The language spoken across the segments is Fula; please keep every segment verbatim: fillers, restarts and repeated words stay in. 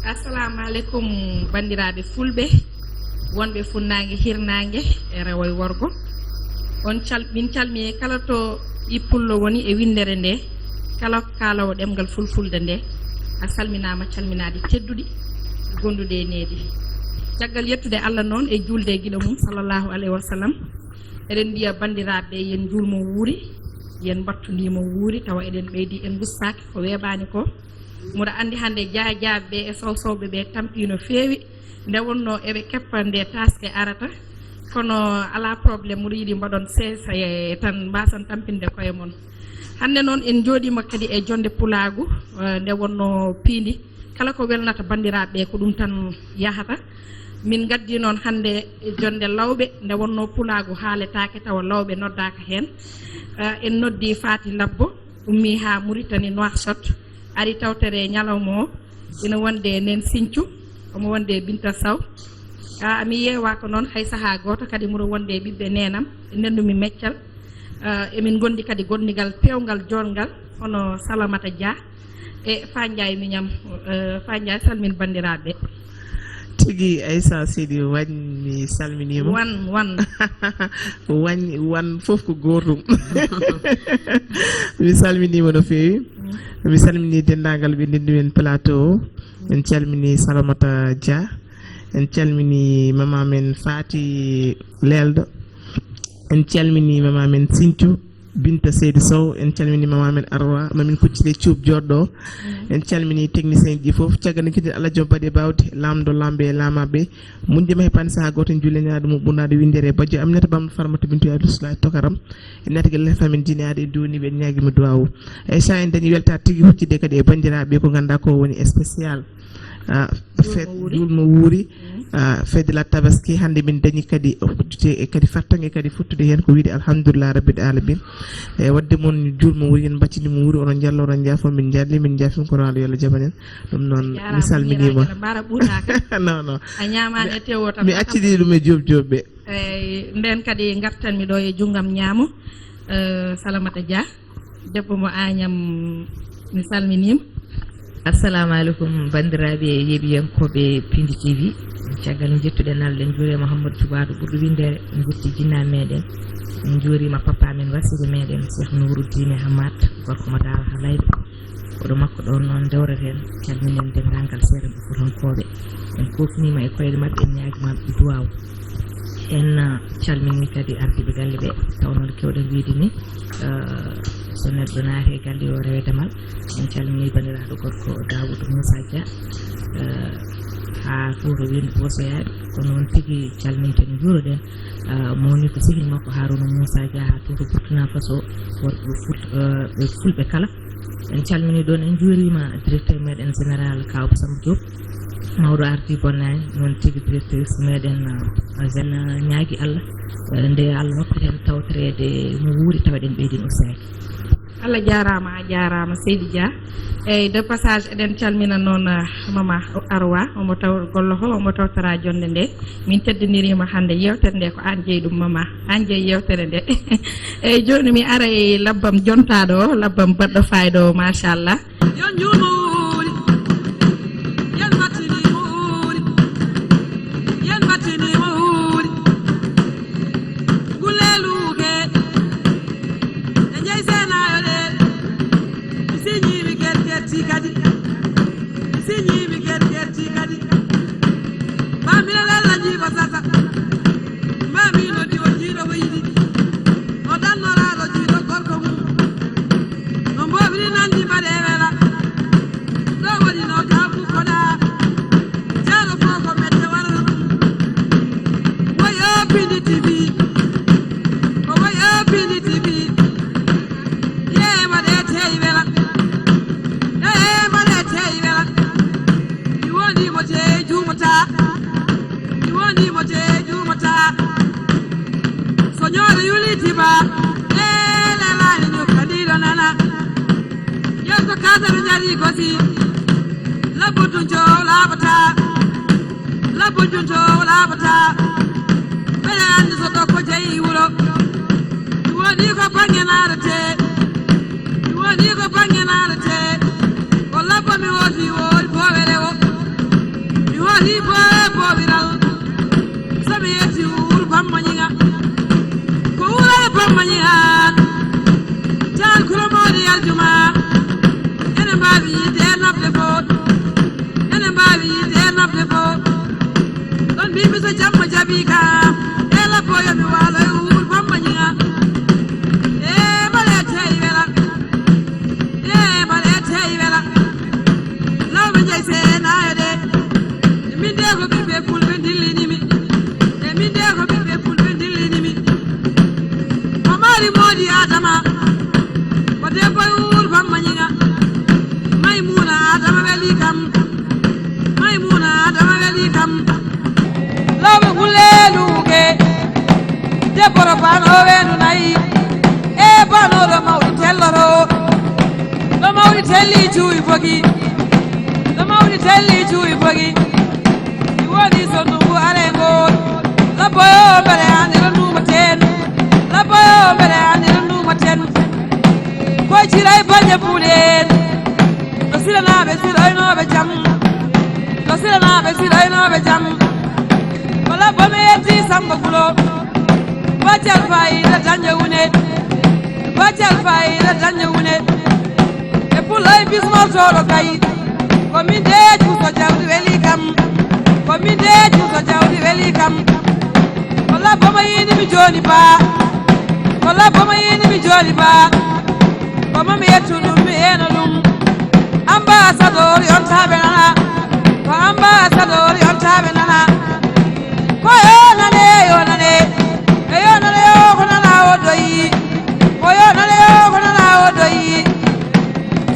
Assalamu aleykum, banndiraaɓe fulɓe wonɓe funnaange, hirnaange, e rewo e worgo. On cal-, min calmini kala to ɓii pullo woni e winndere nde, kala kaaloowo ɗemngal fulfulde nde, a salminaama calminaade tedduɗi, gonduɗe e needi. Caggal yettude Allah noon e juulde e gila mum, sallallahu alayhi wa sallam, eɗen mbiya banndiraaɓe, yen njuul mo wuuri, yen mbattu ndi mo wuuri, tawa eɗen ɓeydi, en mbustaaki ko weeɓaani ko. Mboɗo anndi hannde jaajaaɓe ɓe e sowsowɓe ɓe tampi no feewi, nde wonnoo eɓe keppa nde taaske arata, kono alaa problème, mboɗo yiɗi mbaɗon seesa e tan, mbaasan tampinde koye mon. Hannde noon en njooɗiima kadi e jonnde pulaagu, eh, nde wonnoo piindi. Kala ko welnata banndiraaɓe ɓe, ko ɗum tan yahata. Min ngaddi noon hannde e jonnde lawɓe, nde wonnoo pulaagu haaletaake tawa lawɓe noddaaka heen. Eh, en noddi Faati Labbo, ummii haa Muritani Nouakchott, ari tawtere ñalawma o. Ina wonde Neen Siñcu, omo wonde Binta Sow. Ah, mi yeewaaka noon hay sahaa gooto, kadi mboɗo wonde ɓiɓɓe neenam, ɓe ndenndumi meccal. Ah, emin ngondi kadi gondigal peewngal, joɗngal, hono Salamata Dia e Fa Ndiaye miñam. Eh, Fa Ndiaye, salmin banndiraaɓe. Tigi Aissa Seydi Wañ, mi salminiima. Wan, wan. Wañ, wan, fof ko gootum. Mi salminiima no feewi. Mi salmini denndaangal ɓe ndenndi men plateau o. En calmini Salamata Dia. En calmini mama men Faati Leeldo. En calmini mama men Siñcu Binta Seydi Sow. En calmini mama men Arwa, mamin kuccile Cuub joɗɗo. En calmini technicien ji fof. Caggal nde, Allah joom baɗe bawde, laamɗo laamɓe e laamaaɓe. Muñde ma heɓaani sahaa gooto, en juule ñaaɗo mum ɓurnaaɗo winndere e bajjo Aminata Bamba Farmata Bintu Yaay Rusulaahi Tokaram. En naati galle famille diine aade e duwaniiɓe, en ñaagiima duwaawu. Aissa, en dañi weltaare tigi huccitde kadi e banndiraaɓe ko ngannduɗaa ko woni spécial. Ah, juul mo wuuri. Juul mo wuuri. Ah, fête de la Tabaski, hannde min dañi kadi o huccite e kadi fattange kadi fottude heen ko wiyde alhamdulillah rabbil alamin. E waɗde mon juul mo wuuri, en mbaccini mo wuuri, onon njalla, onon njaafo, min njalli, min njaafima, kono Allah yo Allah jaɓan en. Ɗum noon, mi salminiima. Mbaara ɓuuɗaaka. Non, non. A ñaamaani e tewo tan. Mi accidi ɗum e Diop Diop ɓe. Eey, ndeen kadi ngartanmi ɗo e junngam ñaamo, eh, Salamata Dia, debbo mo Añam, mi salminiima. Assalamu aleykum, banndiraaɓe yeeɓiyankooɓe Pindi T V. Caggal njettuɗen Allah, en njuuriima Mouhamadou Tubaaɗo ɓurɗo winndere, en njetti jinnaaɓe meɗen, en njuuriima papa men, wasiiɓe meɗen, Cheikh Nourouddine Hammat, gorko mo Daara Halayɓe. Koɗo makko ɗoon noon ndewreten, calminen denndaangal seeɗa ɓe Fuutankooɓe. En kuufniima e koyɗe maɓɓe, en ñaagiima ɓe duwaaw. En, ah, calminii kadi ardiiɓe galle ɓe, tawnoo no keewɗen wiyde ni, ah, so neɗɗo naati e galle, yo rewe damal. En calminii banndiraaɗo gorko Daawuda Muusa Dia, ah, haa Fuuta Winnde Boosoyaaɓe, ko noon tigi calminten, njuuroɗen, ah, mawni ko sehil makko Haaruna Muusa Dia haa Fuuta Burkina Faso, worɓe Ful-, ah, ɓe fulɓe kala. En calminii ɗoon, en njuuriima directeur meɗen général Kaaw Samba Diop, mawɗo ardi bonnaani, noon tigi directrice meɗen, ah, en ñaagi Allah, eh, nde Allah hokkata en tawtoreede mo wuuri, tawa eɗen ɓeydini usaaki. Allah jaaraama, a jaaraama Seydi Dia. Eyi, de passage, eɗen calmina noon, ah, Mama Arwa, omo taw gollo ho, omo tawtora jonnde nde. Min teddiniriima hannde yeewtere nde, ko aan jeyi ɗum, Mama. Aan jeyi yeewtere nde. Eyi, jooni mi ara e labbam jontaaɗo o, labbam baɗɗo fayda o, machallah. Yo njuul mo wuuri, yen mbattini mo wuuri, yen mbattini mo wuuri. Gulleeluuke, e njey seenaayo ɗe, mi siñiimi kerkerti kadi, mi siñiimi kerkerti kadi. Maa mbiɗa lalla jiiba sata, maa mbi noddi o jiiɗo ko yiɗi, o dannoraaɗo jiiɗo gorko mum. No mboɓri nanndi mbaɗe wela. Ɗo woni no ka fukkoɗa. Jaro fof ko mette warata ɗum. Woyo Pindi T V. Ko woyo Pindi T V. Ye mbaɗe teyi wela. Ye mbaɗe teyi wela. Mi woni mo te juumata. Mi woni mo te juumata. So ñoore yuliti ba. E lelani ñukka ɗiɗo nana. Yeeso kadar jari gosi. Labbo tun jo laaɓata. Labbo tun jo laaɓata. Mbeɗa anndi so ɗo ko jeyi wuro. Mi woni ko bannge naarete. Mi woni ko bannge naarete. Ko labbo mi wooti woori boowere o. Fika, ela boyo mi walo e wul bamba ñiŋa. E bale tey wela. E bale tey wela. Law mi jey se na de. E min de ko ɓiɓɓe fulɓe dillini mi. E min de ko ɓiɓɓe fulɓe dillini mi. Ko mari moodi Adama. Ko debbo e wul bamba ñiŋa. Maymuna Adama weli kam. Maymuna Adama weli kam. Lawɓe gulle luuke. Debbo ro bano wenu nayi. E bano ɗo mawɗi telloro. Ɗo mawɗi telli cuuyi fogi. Ɗo mawɗi telli cuuyi fogi. Mi woni sonnugu arengol. Labboyo mbele anndiro ndumaten. Labboyo mbele anndiro ndumaten. Koy ciray bañe puuɗen. No silanaaɓe siroynooɓe jam. No silanaaɓe siroynooɓe jam. Ko labbo mi yetti Samba Gulo. Baccal fayida dañde wune. Baccal fayida dañde wune. E pullo e bismol tooɗo kay. Ko min deeƴ kuso jawdi weli kam. Ko min deeƴ kuso jawdi weli kam. Ko labbo mo yini mi jooni ba. Ko labbo mo yini mi jooni ba. Ko mami yettu ɗum mi eno ɗum. Ambassadeur yontaɓe nana. Ko ambassadeur yontaɓe nana. Ko yo nane yo nane. E yo nane yo ko nana o doyi. Ko yo nane yo ko nana o doyi.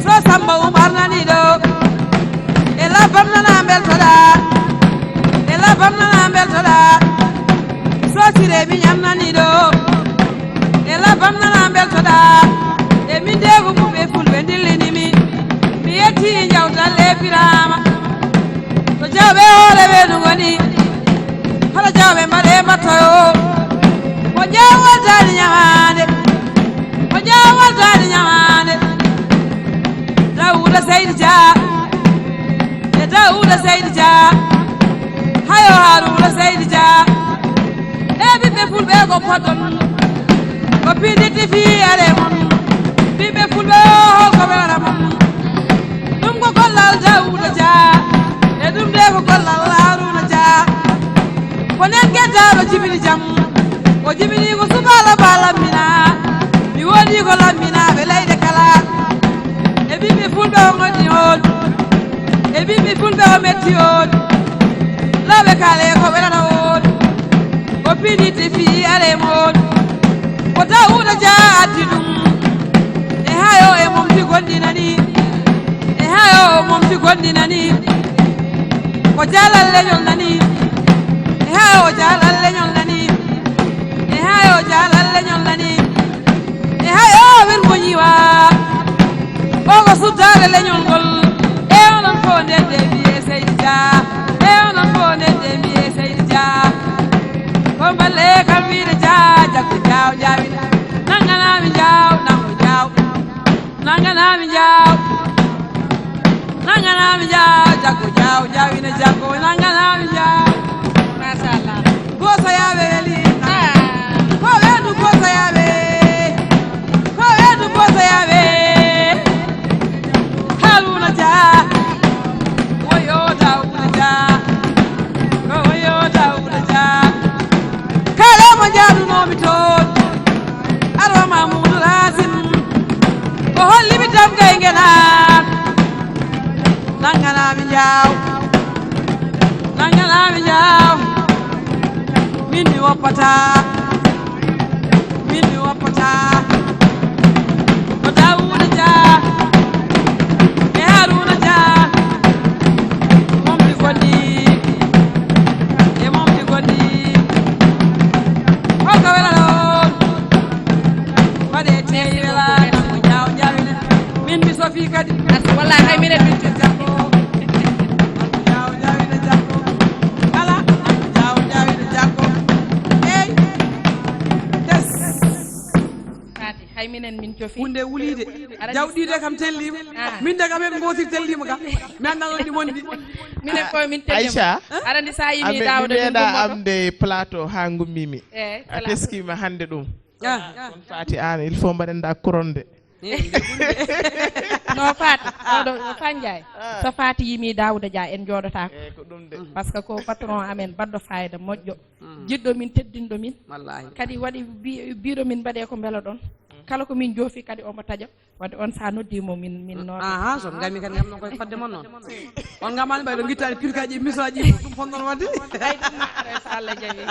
So Samba Umar nani ɗo. E labam nana beltoɗa. E labam nana beltoɗa. So sire mi ñamnani ɗo. E labam nana beltoɗa. E min deegu mum e fulɓe ndillini mi. Mi yetti jawtal e birama. To jawɓe hoore weedu ngoni. Hoto jawɓe mbaɗe mbattoyo. Ko jawal daani ñamaande. Ko jawal daani ñamaande. Dawuda Seydi Dia. E Dawuda Seydi Dia. Hayo Haruna Seydi Dia. E ɓiɓɓe fulɓe ko poɗɗon. Ko piɗiɗi fii are mon. Ɓiɓɓe fulɓe o holko ɓe waɗa mon. Ɗum ko gollal Dawuda Dia. E ɗum de ko gollal Haruna Dia. Ko nen geddaaɗo jibini jam. O jibini ko subaala ba lammina. Mi woni ko lamminaaɓe leyɗe kala. E ɓiɓɓe fulɓe o ngoni on. E ɓiɓɓe fulɓe o metti on. Lawɓe kala e ko ɓe nana on. O piniti fii are mon. Ko Dawuda Dia addi ɗum. E hayo e momti gondinani. E hayo o momti gondinani. Ko jaalal leñol nani. E hayo o jaalal leñol nani. E hayo o jaalal leñol nani. E hayo o wen mo ñiwa. O ko suddaade leñol ngol. E onon fof nden de mbiye Seydi Dia. E onon fof nden de mbiye Seydi Dia. Ko mballe kam wiide Dia, jaggu Dia o jaawina. Nanganaami Dia o, nango Dia o. Nanganaami Dia o. Nanganaami Dia o, jaggu Dia o jaawina jaggu. Nanganaami Dia o. Machallah. Bosoyaaɓe weli. Ah. Ko weendu Bosoyaaɓe. Ko weendu Bosoyaaɓe. Haruna Dia. Woyo Dawuda Dia. Ko woyo Dawuda Dia. Kala mo njaadunoomi toon. Arwa Mamudu Racine. O holli mi damgay ngenaan. Nanganaami Dia o. Nanganaami Dia o. Min mi woppataa. Min mi woppataa. Ko Dawuda Dia. E Haruna Dia. Momti gondi. E momti gondi. Holko wela ɗon? Waɗe teyi wela. Nango Dia o jaawina. Min mi sofi kadi. As-, wallahi hay minen min. Dia o jaawina jaggu. Ala. Dia o jaawina jaggu. Ey. Yes. Faati, hay minen min cofi. Hunde wuliide. Aɗa andi jawɗiide kam tellima. Ah. Min de kam en gooti tellima kam. Mi anndaa ɗon ɗi mondi. Minen fof min tellima. Aïcha. Aɗa andi sa yimi Dawuda min meeɗa gummoto. Amde plateau ha gummimi. Eh, a teskima hande ɗum. Ah. On Faati an, il faut mbaɗen da couronne de. Eh, no Faati, oɗo, o Fanjaay. Ah. So Faati yimi Dawuda Dia en jooɗotako. Eh, ko ɗum de. Parce que ko patron amen baɗɗo fayida moƴƴo. Mm. Jiɗɗo min, teddinɗo min. Wallahi. Kadi waɗi bi-, biɗo min mbaɗe ko mbela ɗon. Kala ko min joofi kadi omo taƴa. Wadde on sa noddi mo min, min noota. Aha, so ngami kadi ngam non koye fodde mon noon. On ngamani ɓayɗo gittaani pirkaji e misoji ɗum fon noon wadde. Ay, ɗum ma ara so Allah jaɓi.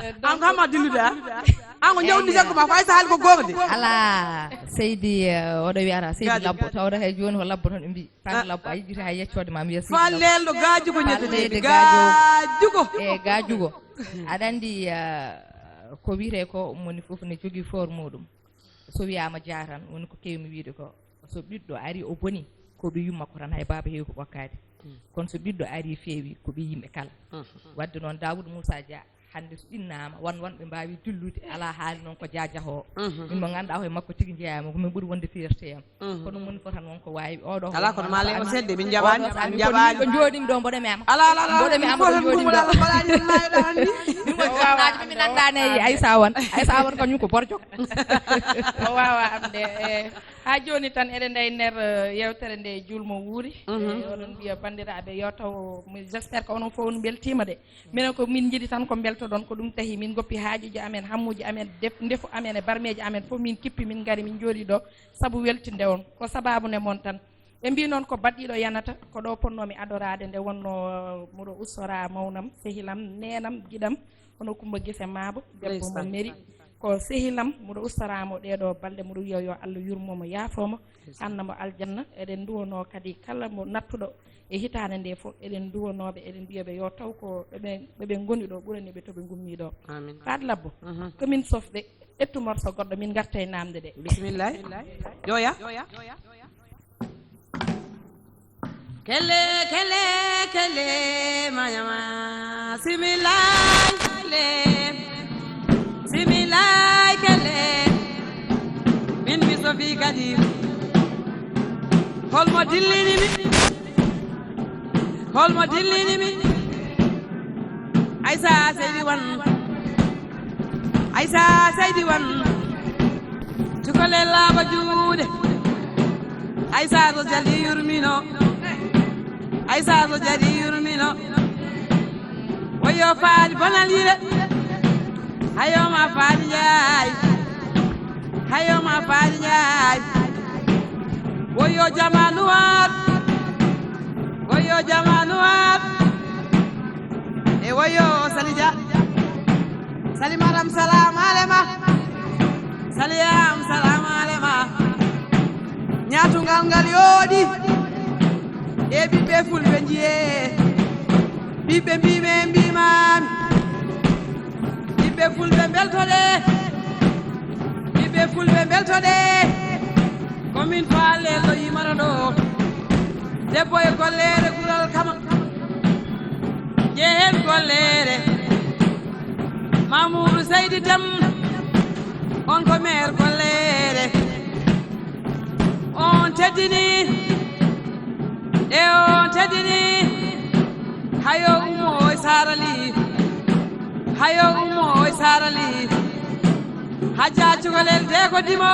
Eh, donc, an ko hamma dillude a? An ko jawdi jaggu ma, ko ay sa haali ko goonga de. Ala, Seydi, eh, oɗo wiyata Seydi Gajo, Labbo, Gajo. Tawde hay jooni ko Labbo toon ɓe mbi. Tan Labbo, a yiɗi hay yeccoode ma, mi wiya Seydi Fa Labbo. Lelɗo Gajugo ñande Fallede Gajo. Gajugo. E Gajugo. Aɗa anndi, eh, ko wiyetee ko moni fof ne jogii for muɗum. So wiyaama jaatan, woni ko keewmi wiyde ko, so ɓiɗɗo ari o boni, ko ɓe yumma ko tan, hay baaba heewi ko ɓokkaade. Kono so ɓiɗɗo ari feewi, ko ɓe yimɓe kala. Wadde noon, Daawuda Muusa Dia, hannde so innaama, wan wonɓe mbaawi dillude, alaa haali noon ko Dia Dia o. Min mo ngannduɗaa hoye makko tigi njeyaama, ko min ɓuri wonde fierté am. Kono moni fof tan won ko waawi. Oɗo alaa, kono maa len ko sedde, min njaɓaani, oɗo saabi min ko jooɗimi ɗo, mboɗo mema. Alaa, alaa, alaa, mboɗo mema, mboɗo jooɗimi ɗo. Min ko jooɗinaaji, min nanndaani e Aysa won. Aysa won kañum ko borjo. O waawaa am de, eh. Haa jooni tan eɗen nde e nder, eh, yeewtere nde, juulmo wuuri. Eh, oɗon mbiya banndiraaɓe yo taw, mi, j'espère que onon fof on mbeltiima de. Minen ko min njiɗi tan ko mbeltoɗon, ko ɗum tahi min ngoppi haajuuji amen, hammuuji amen, def-, ndefu amen e barmeeji amen fof min kippi, min ngari, min njooɗii ɗo sabu weltinde on. Ko sabaabu nde mon tan. Ɓe mbii noon ko baɗɗiiɗo yanata, ko ɗo ponnoomi adoraade nde wonnoo, eh, mboɗo ustora mawnam, sehilam, neenam, giɗam, hono Kumba Gise Maabo, debbo mo Ndeysaan. Meri. Ko sehilam, mboɗo ustora mo ɗee ɗoo balɗe, mboɗo wiya yo Allah yurmo mo, yaafoo mo, Ndeysaan. Anna mo aljanna. Eɗen nduwonoo kadi kala mo nattuɗo e hitaande nde fof, eɗen nduwonooɓe, eɗen mbiyaɓe yo taw ko ɓe ɓe, ɓe ɓe ngoni ɗo ɓurani ɓe to ɓe ngummii ɗo. Amiin. Faat Labbo, ko min sofde, ƴettu morso goɗɗo, min ngarta e naamnde ɗe. Bismillah. Jooya. Kele, kele, kele, manyama, similay, kele, similay, kele. Min mi sofi kadi. Holmo dillini mi? Holmo dillini mi? Aysa Seydi Wan. Aysa Seydi Wan. Cukalel laaɓa juuɗe. Aysa so jadi yurmino. Aysa so jadi yurmino. Woyo faali bonal yire. Hayo ma faali njaay. Hayo ma faali njaay. Woyo jamaanu waat. Woyo jamaanu waat. E woyo Sali Dia. Sali Maram, salaam alema. Sali am, salaam alema. Ñaatungal ngal yooɗi. E ɓiɓɓe fulɓe njiyee. Ɓiɓɓe mbiime mbiimaami. Ɓiɓɓe fulɓe mbeltoɗee. Ɓiɓɓe fulɓe mbeltoɗee. Ko min faalleelɗo yimano ɗo. Debbo e golleere gural kama. Jehen golleere. Mamoudou Seydi Tem, on ko maire golleere. On teddini, e on teddini. Hayo ummo e Sarali. Hayo ummo e Sarali. Hajja cukalel de ko dimo.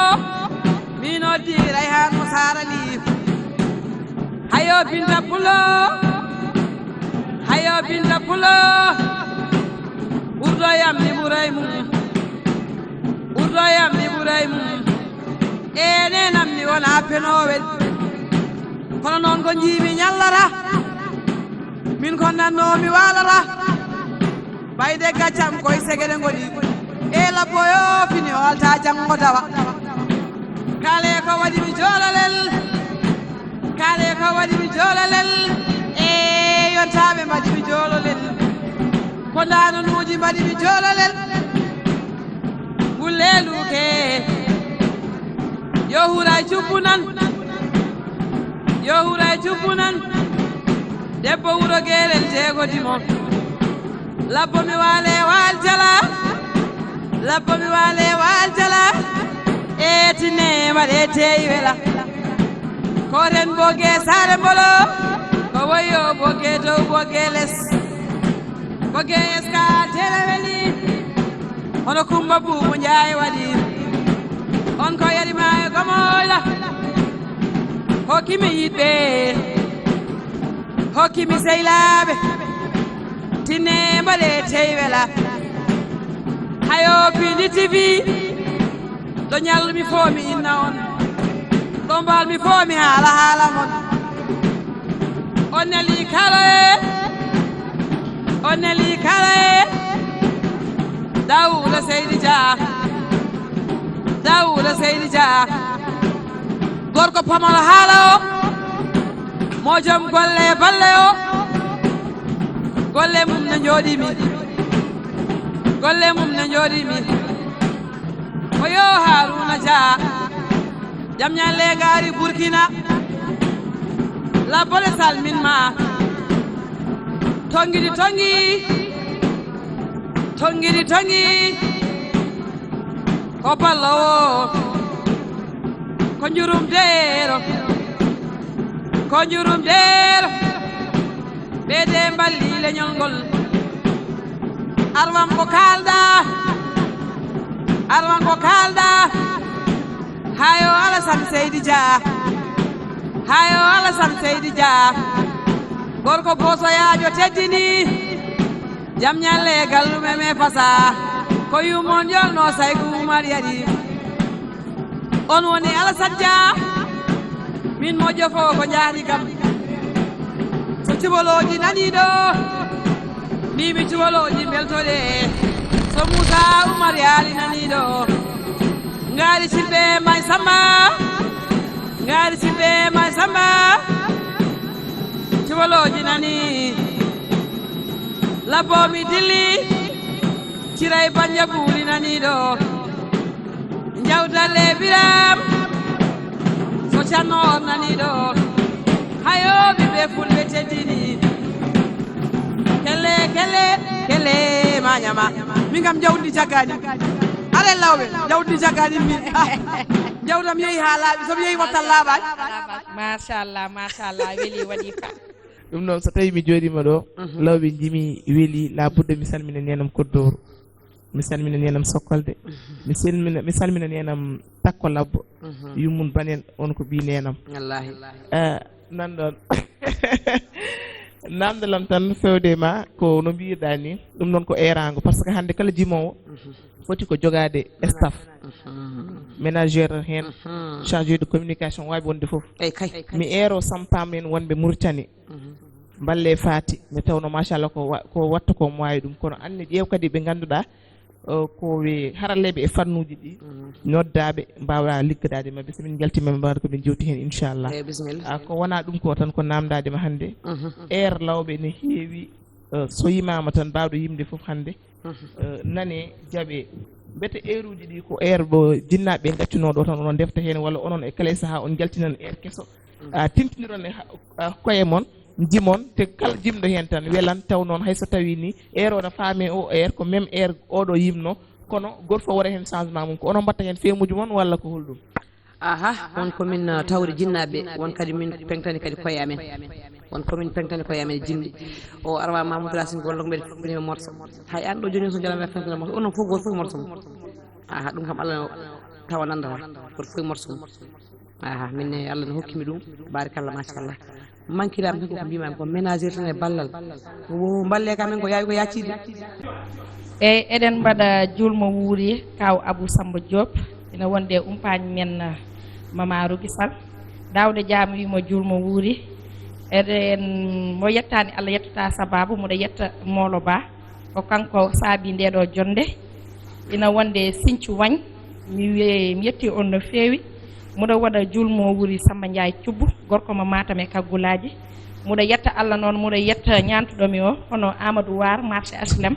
Min oddi Rayhan mo Sarali. Hayo Binta Pulo. Hayo Binta Pulo. Ɓurɗo yam ni ɓuray mum. Ɓurɗo yam ni ɓuray mum. E nenam mi wona penowel. Kono noon ko njiimi ñallara. Min ko nanno mi waalara. Ɓayde gaccam koye segede ngoni. E labbo yo fini o alta janngo tawa. Kale ko waɗi mi joololel. Kale ko waɗi mi joololel. E yontaaɓe mbaɗi mi joololel. Ko ndaanonuuji mbaɗi mi joololel. Gulle luuke. Yo huray cubbunan. Yo huray cubbunan. Debbo wuro geelel jeegodi mo. Labbo mi waale waal jala. Labbo mi waale waal jala. E tinne mbaɗe teyi wela. Koren boge saare mbolo. Ko woyo boge dow boge les. Boge eska tele weli. Hono Kumba Buubu Njaay waɗi. On ko yari maayo gamoyla. Hokki mi yiɗɓe. Hokki mi seylaaɓe. Tinne mbaɗe tey wela. Yo Pindi T V, ɗo ñallu mi foo mi inna on, ɗo mbaal mi foo mi haala haala mon. On neli kala e, on neli kala e, Daouda Seydi Dia, Daouda Seydi Dia, gorko pamaro haala o, mo joom golle balle o, golle mum ne njooɗimi, golle mum ne njooɗimi. O yo Haruna Dia, jam ñalle ngaari Burkina, labbole salmin ma, tongidi tongi, tongidi tongi, ko ballowo, ko njurum deero, ko njurum deero, ɓeede mballi leñol ngol, arwan ko kaalda, arwan ko kaalda, hayo Alasan Seydi Dia, hayo Alasan Seydi Dia, gorko bosoyaajo teddini, jam ñalle e gallume me fasa, ko yumon yolno Saygu Umar Yari. On woni Alasan Dia, min moƴƴo fof ko jahni kam. So cubalooji nanii ɗo, mbimi cubalooji mbeltoɗe. So Moussa Oumar Yaali nanii ɗo, ngaari silɓe May Samba, ngaari silɓe May Samba, cubalooji nanii. Labbo mi dilli, ciray banja buuri nanii ɗo. Njawdal e Biram, so cannoor nanii ɗo. Hayo ɓiɓɓe fulɓe teddini. Kelle, kelle, kelle, ma ñama. Min kam jawdi jaggani. Alaa lawɓe, jawdi jaggani min. Jawdam yehi haa laaɓi, so mi yehi wattan laaɓaani. Machallah, machallah, weli waɗi fa. Ɗum noon, so tawii mi jooɗiima ɗo, mhm, lawɓe njimi weli, labudde mi salmina nenam Koddooro, mi salmina nenam Sokkolde, mhm, mi salmina, mi salmina nenam Takko Labbo, mhm, yummum banen, on ko ɓii nenam. Wallaahi. Eh, nan ɗoon, namdal am tan fewde ma ko no mbiyirɗaa ni, ɗum noon ko eeraango, par ce que hannde kala jimoowo, mhm, foti ko jogaade staff, mhm, ménageur heen, mhm, chargé de communication, waawi wonde fof. Eey kay. Mi eero sampaama heen wonɓe Mauritanie. Mhm. Mballe Faati, nde tawnoo, machallah, ko wa-, ko watta ko mo waawi ɗum. Kono anne ƴeew kadi ɓe ngannduɗaa, eh, ko we haralleeɓe e fannuuji ɗi, mhm, noddaaɓe, mbaawa liggodaade maɓɓe. So min njaltiima ɓe, mbaɗa ko min jewti heen, inchallah. Eey, bisimilla. Ah, ko wonaa ɗum ko tan, ko naamndaade ma hannde. Mhm. Eer lawɓe ne heewi, eh, so yimaama tan, baawɗo yimde fof hannde, mhm, eh, nane, jaɓe. Mbete eeruuji ɗi ko eer mo jinnaaɓe ɓe ngaccunoo ɗo tan, onon ndefta heen, walla onon e kala e sahaa on njaltinan eer keso, mhm, ah, tintiniron e ha-, ah, koye mon. Jimon, te kala jimɗo heen tan welan, taw noon hay so tawii ni eer o no faami o eer ko même eer oɗo yimno, kono gooto fof waɗa heen changement mum. Ko onon mbaɗta heen feemuuji mon walla ko holɗum? Aha, won ko min, uh, tawri jinnaaɓe, won kadi min peŋtani kadi koye amen. Won ko min peŋtani koye amen jinni. O arwa Mamoudou Racine Gollo mbeɗa fof ko morso. Hay an ɗo jooni so jalam ɓe peŋtani morso. Onon fof gooto fof morso mum. Aha, ɗum kam Allah tawa nandata. Gooto fof morso mum. Aha, min ne Allah no hokkimi ɗum. Barakallah, machallah. Mankiraɓe tan koko mbimami ko ménageur tan e ballal. Wo mballe kam en ko yaawi ko yaccide. Eyyi, eɗen mbaɗa juulmo wuuri kaw Abou Samba Diop, ina wonde umpaañ men, uh, Mama Rougui Sall. Daawde Dia mi wiimo juulmo wuuri. Eɗen mo yettaani Allah yettata sababu, mboɗo yetta Molo Ba. Ko kanko saabi nde ɗo jonnde. Ina wonde Sinthiou Wagne, mi wi-, mi yetti on no feewi. Mboɗo waɗa juulmo wuuri Samba Ndiaye Thioub, gorko mo Matam e kaggulaaji. Mboɗo yetta Allah noon, mboɗo yetta ñaantuɗo mi o, hono Amadou War, marché H L M.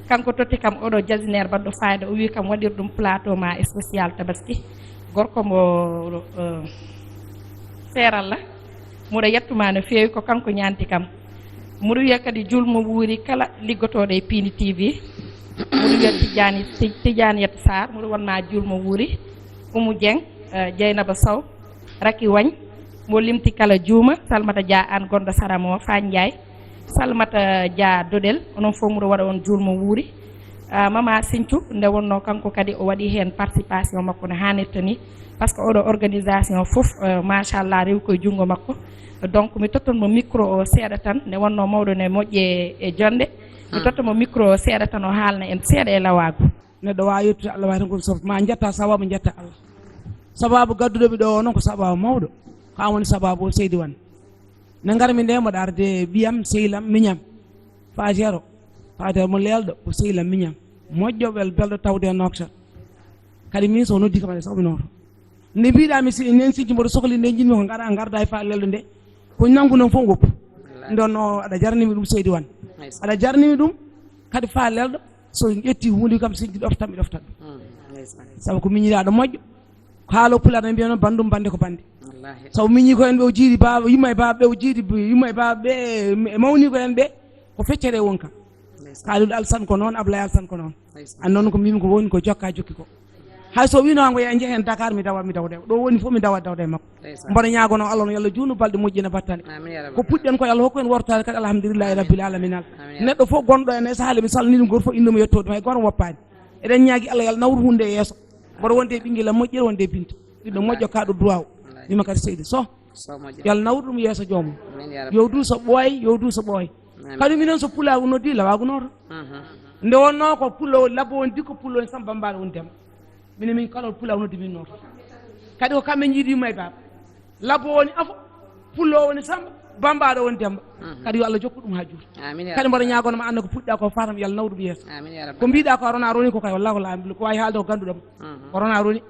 Kanko totti kam oɗo jasineer baɗɗo fayida, o wi kam waɗir ɗum plateau ma spécial tabaski. Gorko mo, eh, Seeralla. Mboɗo yettuma no feewi, ko kanko ñaanti kam. Mboɗo wiya kadi juulmo wuuri kala liggotooɗo e Pindi T V. Mboɗo wiya Tidiane, Ti-, Tidiane Yat Sarr, mboɗo wonma juulmo wuuri. Oumou Dieng, eh, Dieynaba Sow, Racky Wagne, mo limti kala juuma, Salmata Dia aan gonɗo Saramo, Fane Ndiaye, Salmata Dia Dodel, onon fof mboɗo waɗa on juulmo wuuri. Ah, Mama Sinthiou, nde wonno kanko kadi o waɗi heen participation makko no haanirta ni, par ce que oɗo organisation fof, eh, machallah, rewi koye junngo makko. Donc, mi tottan mo micro o seeɗa tan, nde wonno mawɗo ne moƴƴe e jonde. Mi Hmm. totta mo micro o seeɗa tan, o haalna en seeɗa e lawaagu. Neɗɗo waawa yettude Allah, wawi tan ko sof ma jetta sababu, jetta Allah. Sababu gadduɗo mi ɗo o noon ko sababu mawɗo. Ko an woni sababu o, seydi Wan. Ne ngarmi nde, mboɗo arde ɓiyam, sehil am, miñam. Fa zéro. Fa zéro mo leelɗo, ko sehil am, miñam. Moƴƴo, wel-, belɗo tawde e Nouakchott. Kadi min so noddi kam, aɗa sawmi nooto. Nde mbiɗa mi si nen sinji mboɗo sohli nde, jinmi ko ngara, ngarda e fa leelɗo nde. Ko nanngu noon fof woppu. Wallaahi. Nden no aɗa jarnimi ɗum, seydi Wan. Ndeysaan. Aɗa jarnimi ɗum, kadi fa leelɗo, so ƴetti huunde kam, sinji ɗoftan, mi ɗoftan ɗum. Mm, ndeysaan. Sabu ko miñiraaɗo moƴƴo. Ko haalo pulaar no mbiya noon, banndum bannde ko bannde. Wallaahi. Sabu miñi ko en ɓe o jiidi baaba, yumma e baaba ɓe o jiidi, yumma e baaba ɓe, e mawni ko en ɓe, ko feccere won kam. Ndeysaan. Kalidou Alassane ko noon, Ablaye Alassane ko noon. Ndeysaan. An noon ko mbimi ko woni ko jokka jokki ko. Hay so wino ngo ya njehen Dakar, mi dawa, mi dawa, ɗo woni fof mi dawa, dawa e makko. Ndeysaan. Mboɗo ñaagono Allah no yo Allah juunu balɗe moƴƴina battane. Amin ya rabbal. Ko puɗɗen ko yo Allah hokku en wortaade kadi, alhamdulillahi rabbil alamina. Amin ya. Neɗɗo fof gonɗo en e sahale, mi salmini ɗum, goto fof innde mum yettoode ma, hay goto woppaani. Eɗen ñaagi Allah yo Allah nawru hunde e yeeso. Mboɗo wonde e ɓinngel am moƴƴere, wonde e Binta. Ɓiɗɗo moƴƴo, kaaɗo duwaaw. Wallaahi. Wima kadi seydi Soh. Soh moƴƴo. Yo Allah nawru ɗum yeeso joomum. Amin ya rabbi. Yo duuso ɓooy, yo duuso ɓooy. Amin. Kadi minen so pulaagu noddi, lawaagu nooto. Mhm. Nde wonnoo ko pullo labbo woni dikko, pullo woni Samba, Bambaɗo woni Demba. Minen min kala pulaagu noddi min nooto. Kadi ko kamɓe njiidi yumma e baaba. Labbo woni afo, pullo woni Samba, Bambaɗo woni Demba. Mhm. Kadi yo Allah jokku ɗum haa juuta. Amin ya rabbi. Kadi mboɗo ñaagono ma, annda ko puɗɗa ko fatam, yo Allah nawru ɗum yeeso. Amin ya rabbi. Ko mbiɗa ko a rona roni ko kay, wallahu la, ko wawi haalde ko ganduɗam. Mhm. Ko rona roni.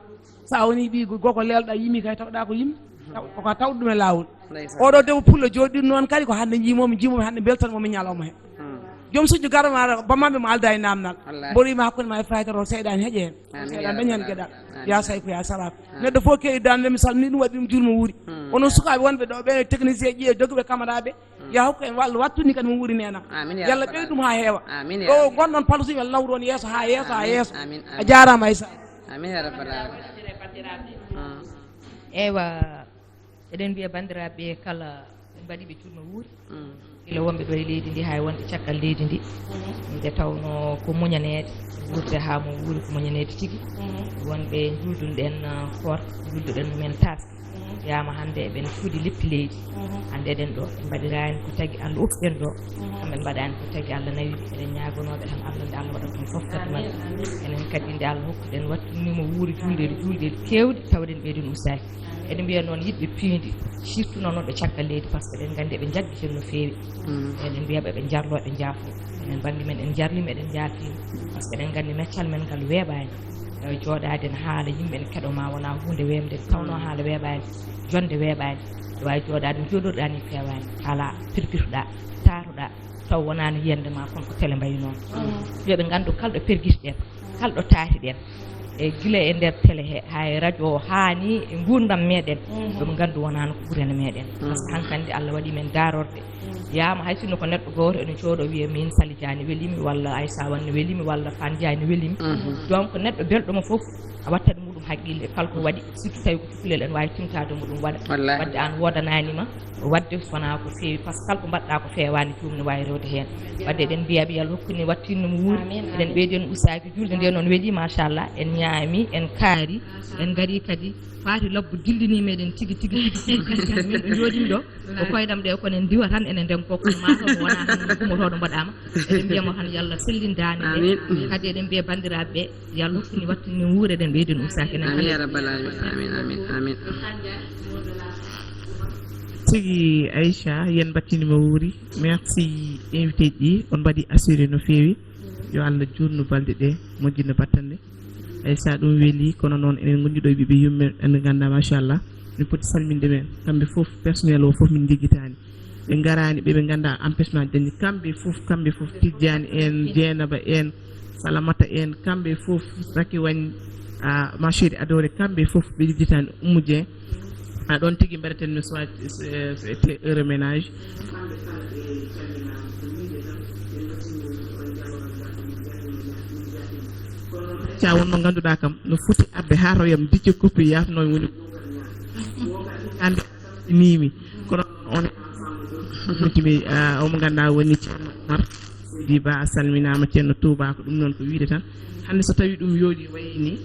Sa woni ɓi gogo leelɗa yimi kay, tawɗa ko yimmi. Taw-, ko ka tawɗo ɗum e laawol. Ndeysaan. Oɗo debbo pullo joɗɗin noon kadi ko hannde jiimomi, jiimomi hannde, beltanmomi ñalawma he. Hmm. Joom sujju garma bammaɓe mo alda e namnal. Wallaahi. Mboɗo wima hakkunde ma e faytoro seyɗani heƴe hen. Amin ya rabbal alamin. Seyɗan dañan geɗal. Amin. Ya say ko ya salat. Amin. Neɗɗo fof kewi dande mi salmini ɗum, waɗi ɗum juulmo wuuri. Hmm. Onon sukaaɓe wonɓe ɗo ɓe technicien ƴiye joguiɓe caméra ɓe. Hmm. Ya hokku en wallu wattu ni kadi mo wuuri nena. Amin ya rabbal alamin. Yalla ɓeydu ɗum ha heewa. Amin ya rabbal alamin. Ɗo gonɗon paltoɗum yo Allah nawru on yeeso ha yeeso ha yeeso. Amin, amin. A jaarama Aïssa. Amin ya rabbal alamin. Hmm. Eywa, eɗen mbiya banndiraaɓe kala, en mbaɗi ɓe juulmo wuuri. Mm. Gila wonɓe ɗo e leydi ndi, haa e wonɓe caggal leydi ndi. Mhm. Nde tawnoo ko muñaneede, wuurde haa mo wuuri ko muñaneede tigi. Mhm. Wonɓe njuulduno-ɗen, uh, koorka, njuulduno-ɗen men taaske. Mhm. Yaama hannde eɓen cuuɗi leppi leydi. Mhm. Hannde eɗen ɗo, en mbaɗiraani ko tagi Allah okki en ɗo. Mhm. Kamɓe mbaɗaani ko tagi Allah nawi ɓe. Eɗen ñaagonoo ɓe tan Allah, nde Allah waɗata ɗum fof kadi maɓɓe. Amin. Enen kadi nde Allah hokkuɗen, wattinii mo wuuri juuldeeɗi, juuldeeɗi keewɗi, tawde en ɓeyden usaaki. Eɗen mbiya noon yiɗɓe piindi, surtout noon wonɓe caggal leydi, par ce que eɗen nganndi eɓe njaggiten no feewi. Mm. Eɗen mbiya ɓe ɓe njarlo, ɓe njaafo. Enen bannge men, en njarlima, eɗen njaafiima. Par ce que eɗen nganndi meccal men ngal weeɓaani. Eh, jooɗaade ene haala, yimɓe ene keɗo ma, wonaa huunde weemde, tawnoo haala weeɓaani, jonnde weeɓaani. Aɗa waawi jooɗaade no jooɗorɗaa ni, feewaani. Alaa, pirpitoɗaa, taatoɗaa, taw wonaa no yiyannde ma, kono ko tele mbayi noon. Mm. Yo ɓe nganndu kala ɗo pergitoɗen, kala ɗo taatiɗen, e gila e nder tele he, haa e radio o, haa ni e nguurndam meɗen, mhm, yo ɓe nganndu wonaa no ko ɓurani meɗen. Mhm. Par ce que hankandi Allah waɗi men daarorde. Mhm. Yaama hay sinno ko neɗɗo gooto ene jooɗo wiya min Sali Dia ne welimi, walla Aïssa Wan ne welimi, walla Fan Dia ne welimi. Mhm. Donc neɗɗo belɗo mo fof a wattat muɗum haqqille, kala ko waɗi, surtout tawi ko cukalel, ene waawi timtaade mo ɗum waɗa. Wallaahi. Wadde aan woodananima, wadde so wonaa ko feewi, par ce que kala ko mbaɗɗa ko feewaani, joomum ne waawi rewde heen. Wadde eɗen mbiya ɓe yo Allah hokku ni wattinno mo wuuri. Amiin, eɗen amiin. Ɓeydi en usaaki juulde nde noon weeli, machallah, en ñaami, en kaari, en ngari kadi, faati labbo dillini meɗen tigi, tigi, tigi, tigi, tigi, kadi min ɗo jooɗimi ɗo, ko koyɗam ɗe, kono en ndiwa tan, enen nden ko, kono maa taw ko wonaa tan ummotooɗo mbaɗaama. Eɗen mbiya mo tan yo Allah sellin daande ɗe. Amiin. Kadi eɗen mbiya banndiraaɓe ɓe, yo Allah hokkini wattu ni wuure ɗen ɓeyden usaaki enen. Amin ya rabbal alamin. Amin, amin, amin. Tigi Aïcha, yen mbattini mo wuuri. Merci invité ji ɗi, on mbaɗi assuré no feewi. Yo Allah juutnu balɗe ɗe, moƴƴina battane. Aïssa, ɗum weeli, kono noon enen ngonndi ɗo e ɓiɓɓe yummen, en nganndaa, machallah. Min poti salminde ɓe, kamɓe fof, personnel o fof min njeggitaani. Ɓe ngaraani, ɓe, ɓe nganndaa empêchement dañi. Kamɓe fof, kamɓe fof, Tijjaani en, Jeynaba en, Salamata en, kamɓe fof, Racky Wagne, ah, ma chérie adorée, kamɓe fof ɓe njeggitaani. Oumou Dieng, ah, ɗoon tigi mbaɗeten no soit, eh, heureux ménage. Ca won mo ngannduɗaa kam no foti arde haa to yam dicce koppi yaafno woni hannde. Nimi. Kono on, mi, ah, omo ngannduɗaa woni Ceerno Oumar. Seydi Ba, a salminaama, Ceerno Touba, ko ɗum noon ko wiide tan. Hannde so tawi ɗum yooɗi wayi ni,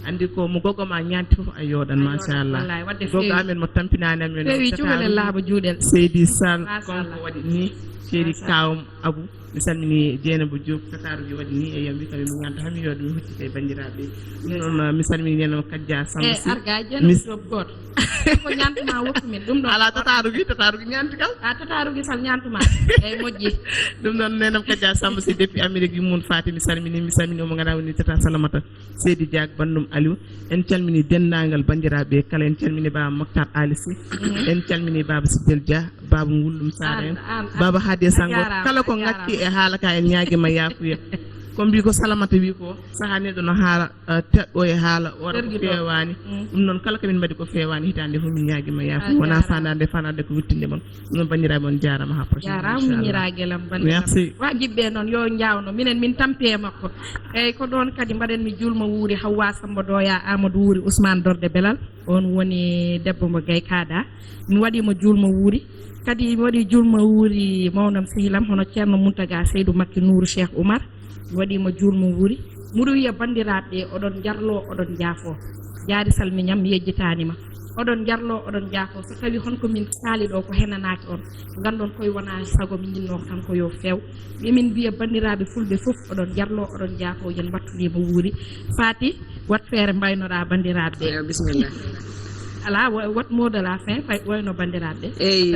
anndi ko mo gogo ma ñaanti fof a yooɗan, machallah. Wallahi, wadde gogo feewi. Amen mo tampinaani amen. Feewi cukalel laaɓa juuɗel. Seydi Sall, machallah, kanko waɗi ni. Ceeri Kawam Abu, mi salmini Jeynaba Diop, tataaruji waɗi ni e yam wi kam mi ñanta hami yooɗo mi huccita e banndiraaɓe. Ɗum noon, mi salmini Jeynaba Kadja Samba Sy. Arga Jeynaba Diop gooto. Ko ñantuma woppu min. Ɗum ɗo ala tataaruji, tataaruji ñanti kam. A tataaruji sal ñantuma. Eyi, moƴƴi. Ɗum noon, Jeynaba Kadja Samba Sy depuis Amérique, yummum Faty, mi salmini, mi salmini mo ganduɗa woni tata Salamata. Seydi Diak, banndum Aliou. En calmini denndaangal banndiraaɓe kala. En calmini Baaba Moctar Ali Sy. En calmini Baaba Siddel Dia, Baaba Ngullum Saare en, Baaba Haadi e Sanngo. Kala ko ngakki e haala ka, en ñaagima yaafuya. Ko mbi ko Salamata wi ko, sahaa neɗɗo no haala, eh, teɗɗo e haala, o waɗa ko feewaani. Ɗum noon, kala ko min mbaɗi ko feewaani, hitaande fof min ñaagima yaafuya. Wona faandaade, faandaade ko wittinde mon. Ɗum noon, banndiraaɓe, on jaaraama, haa prochaine fois, inchallah. Merci. Wa jiɓɓe noon, yo njaawno. Minen, min tampi e makko. Eyi, ko ɗoon kadi mbaɗen mi juulmo wuuri Hawwa Samba Doya, Amadou Wuuri, Ousmane Dorde Belal. On woni debbo mo Gay Kaada. Mi waɗi mo juulmo wuuri. Kadi mi waɗi juulmo wuuri mawnam sehilam hono Ceerno Muntaga Seydu Makki Nuuru Cheikh Oumar. Mi waɗi mo juulmo wuuri. Muɗo wiya banndiraaɓe, oɗon njarlo, oɗon njaafo. Jaari salmiñam, mi yejjitaani ma. Oɗon njarlo, oɗon njaafo. So tawi honko min kaali ɗo ko henanaaki on, nganndon koye wona sago min jinnoo kanko yo feew. Emin mbiya banndiraaɓe fulɓe fof, oɗon njarlo, oɗon njaafo, yen mbattu ni mo wuuri. Faty, wat feere mbaynoɗa banndiraaɓe. Eyo, bisimilla. Ala, wa-, wat mot de la fin, fay wayno banndiraaɓe. Eyi,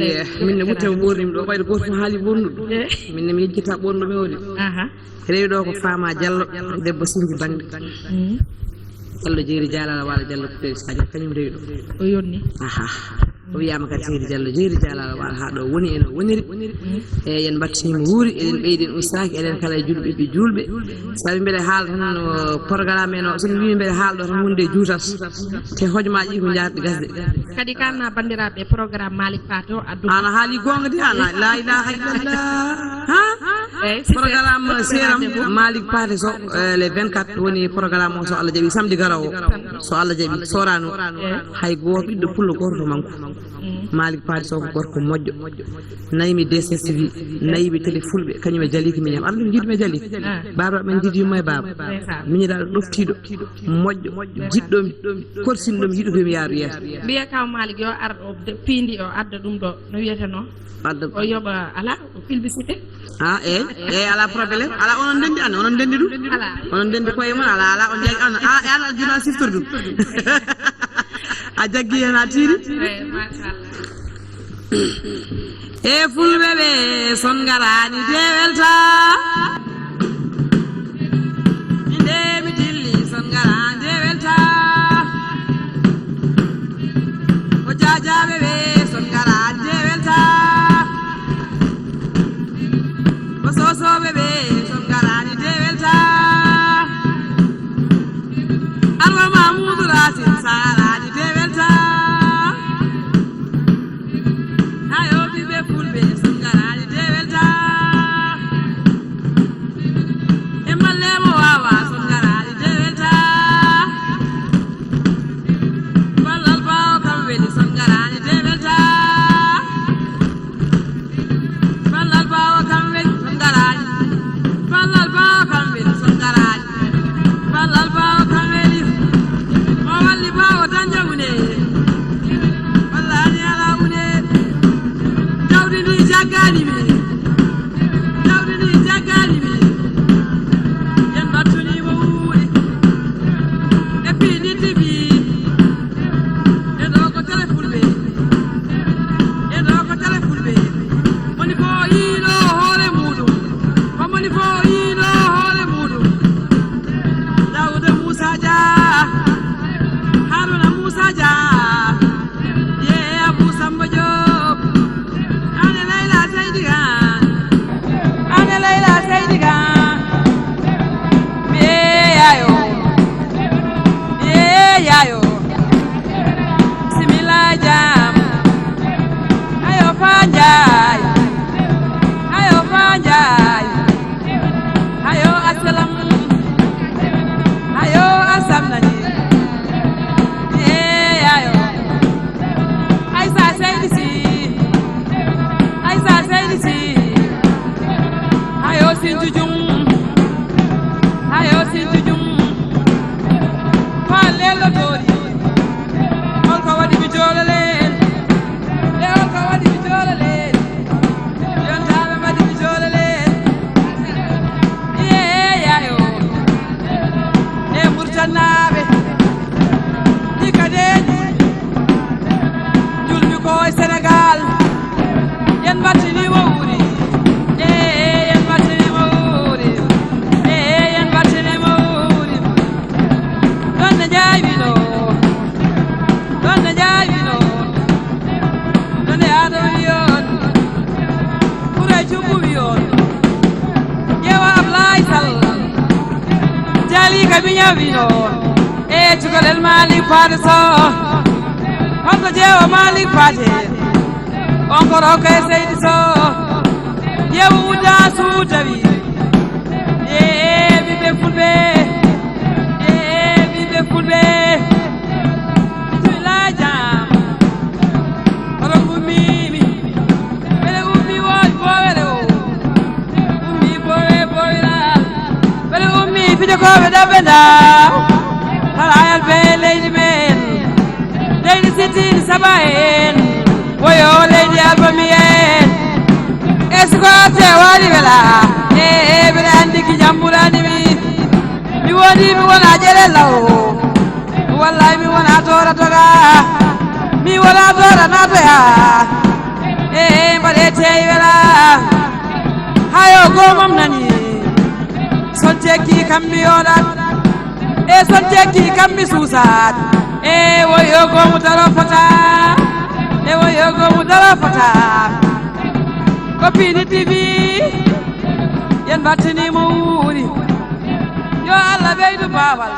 min ne wutte o ɓornimi ɗo, ɓayde gooto fof haali ɓornude ɗum. Eh. Min ne mi yejjita ɓornuɓe o de. Aha. Rewi ɗo ko Fama Diallo, debbo Sinji Bangde. Mm. Diallo Jeeri Jalal Wala Diallo ko Peri Sadio, kañum rewi ɗo. O yonni. Aha. O wiyama kadi Jeeri Diallo, Jeeri Jalal Wala ha ɗo woni en o woniri. Mm. E yen mbattima wuuri, eɗen ɓeydi en ustaaki, eɗen kala e julɓe ɓe julɓe. Sabi mbeɗe haala tan o programme en o, so mi wii mbeɗe haala ɗo tan wonde juutat. Te hojomaaji ko jaarɗi gasde. Kadi kalna banndiraaɓe programme Malick Paté o addu. Ana haali goonga de, ana la ilaha illallah. Ha? Eyi, si programme seeram Malick Paté Sow, eh, le vingt-quatre woni programme o, so Allah jaɓi, samedi garowo. So Allah jaɓi, sorano. Eyi. Hay gooto ɓiɗɗo pullo gooto to manko. Mm. Malick Paté Sow ko gorko moƴƴo. Naymi D S S V, naymi Télé Fulɓe, kañum e Jali ko miñam. Arɗum jiɗmi e Jali. Ah. Baaba men jiɗi yumma e baaba. Ndeysaan. Miñiraɗo ɗoftiiɗo, moƴƴo, jiɗɗomi, korsinɗomi, yiɗude mi yaaru yeeso. Mbiya kaw Malick yo ar o de-, piindi o adda ɗum ɗo, no wiyeteno? Adda. O yoɓa, ala, o publicité. Ah, eyi, eyi, ala problème. Ala, onon ndendi an, onon ndendi ɗum? Ala. Onon ndendi koye mon, ala, ala, on jaggi, on, a, e an, a juna siftordu. A jaggi hen, a tiiri? Eyi, machallah. E fulɓe ɓe, son ngaraani de welta. Inde mi dilli, son ngaraani de welta. O jaajaaɓe ɓe, son ngaraani de welta. O soosooɓe ɓe, son ngaraani de welta. Alma Mamudu Racine, son ngaraani de welta. Hayo ɓiɓɓe fulɓe, son ngaraani de welta. E malle mo wawa, son ngaraani de welta. Ballal bawo kam weli, son ngaraani de welta. Ballal bawo kam weli, son ngaraani. Ballal bawo kam weli, son ngaraani. Ballal bawo kam weli. Mo walli bawo dañde une. Wallani ala une. Jawdi ndi jaggani mi. Jawdi ndi jaggani mi. Yen mbattuni mo wuuri. E piindi tibi. E ɗo ko Télé Fulɓe. E ɗo ko Télé Fulɓe. Moni fof yiino hoore muɗum. Ko moni fof yiino hoore muɗum. Dawuda Moussa Dia. Haruna Moussa Dia. Ye Abou Samba Diop. Ane Layla Seydi Kan. Ane Layla Seydi Kan. Yeeyayo. Yeeyayo. Simila jam. Ayo Fa Njaay. Ayo Fa Njaay. Ayo asalam. Ayo asam nani. Yeeyayo. Aïssa Seydi Sy. Aïssa Seydi Sy. Hayo Sinthiou Dioum. Hayo Sinthiou Dioum. Fa lello dori. Holko waɗi mi joola leen? Le holko waɗi mi joola leen? Yontaɓe mbaɗi Kabiña wino e cukalel Malik Paate Soh. Holto jeewa Malik Paate? On ko rokka e Seydi Soh. Yeewu udda suutawi. E ɓiɓɓe fulɓe. E ɓiɓɓe fulɓe. Bismillah jam. Oɗon ummimi. Mbeɗe ummi wooj boowere o. Ummi boowe boowira. Mbeɗe ummi fijokooɓe ɗaɓɓe nda. Hara ayal be leydi men. Leydi sittin saba en. Woyo leydi albami en. E siko te waɗi wela. E e mbeɗe anndi ki jamburani mi. Mi woni mi wona ƴere law. Wallahi mi wona toora toga. Mi wona toora natoya. E e mbaɗe teyi wela. Hayo gomam nani. Son tekki kam mi yoɗat. E son tekki kam mi suusat. E woyo gomu taro fota. E woyo gomu taro fota. Ko pini tibi. Yen battini mo wuuri. Yo Allah ɓeydu baawal.